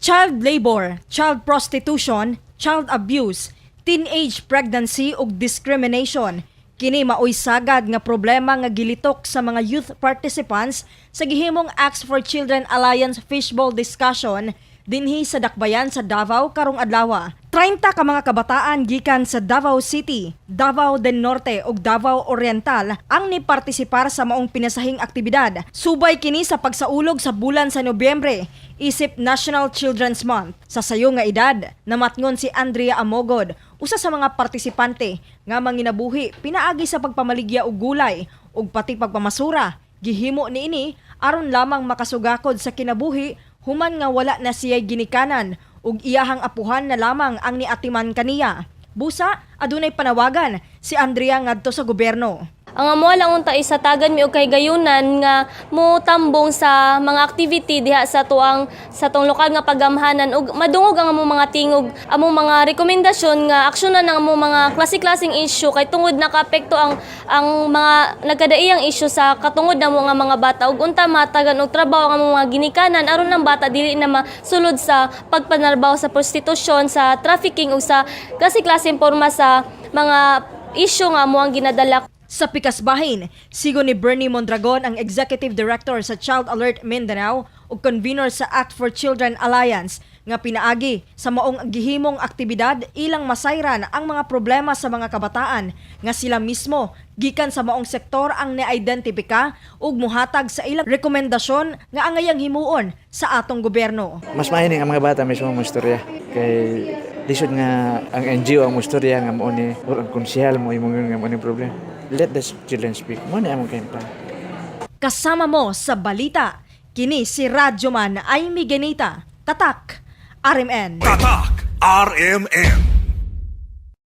Child labor, child prostitution, child abuse, teenage pregnancy ug discrimination. Kini maoy sagad nga problema nga gilitok sa mga youth participants sa gihimong Acts for Children Alliance Fishbowl discussion dinhi sa Dakbayan sa Davao karong adlaw. 30 ka mga kabataan gikan sa Davao City, Davao del Norte ug Davao Oriental ang nipartisipar sa maong pinasahing aktibidad. Subay kini sa pagsaulog sa bulan sa Nobyembre isip National Children's Month. Sa sayo nga edad, namatngon si Andrea Amogod, usa sa mga partisipante nga manginabuhi pinaagi sa pagpamaligya og gulay ug pati pagpamasura. Gihimo niini aron lamang makasugakod sa kinabuhi human nga wala na siya'y ginikanan ug iyahang apuhan na lamang ang niatiman kaniya. Busa, adunay panawagan si Andrea ngadto sa gobyerno. Ang amo lang unta is hatagan mi og kahigayunan nga mo tambong sa mga activity diha sa tuang sa tong lokal nga pagamhanan ug madungog ang among mga tingog, among mga rekomendasyon nga aksyonan ang among mga klase-klaseng issue kay tungod nakaapekto ang mga nagkadaiyang issue sa katungod namo nga mga bata ug unta matagan og trabaho ang among mga ginikanan aron ang bata dili na masulod sa pagpanarbaho sa prostitusyon, sa trafficking ug sa klase-klaseng porma sa mga issue nga amo ang ginadala. Sa pikas bahin, sigon ni Bernie Mondragon, ang Executive Director sa Child Alert Mindanao ug convener sa Act for Children Alliance, nga pinaagi sa maong gihimong aktibidad ilang masayran ang mga problema sa mga kabataan nga sila mismo gikan sa maong sektor ang ni-identipika ug muhatag sa ilang rekomendasyon nga angayang himuon sa atong gobyerno. Mas maayo ang mga bata mismo mo istorya kay lisod nga ang NGO ang istorya nga mo ni or ang konsehal mo imong nga mo ni problema. Let the children speak. Mo ni among plan. Kasama mo sa balita, kini si Radyoman Amy Genita, Tatak, RMN. Tatak RMN.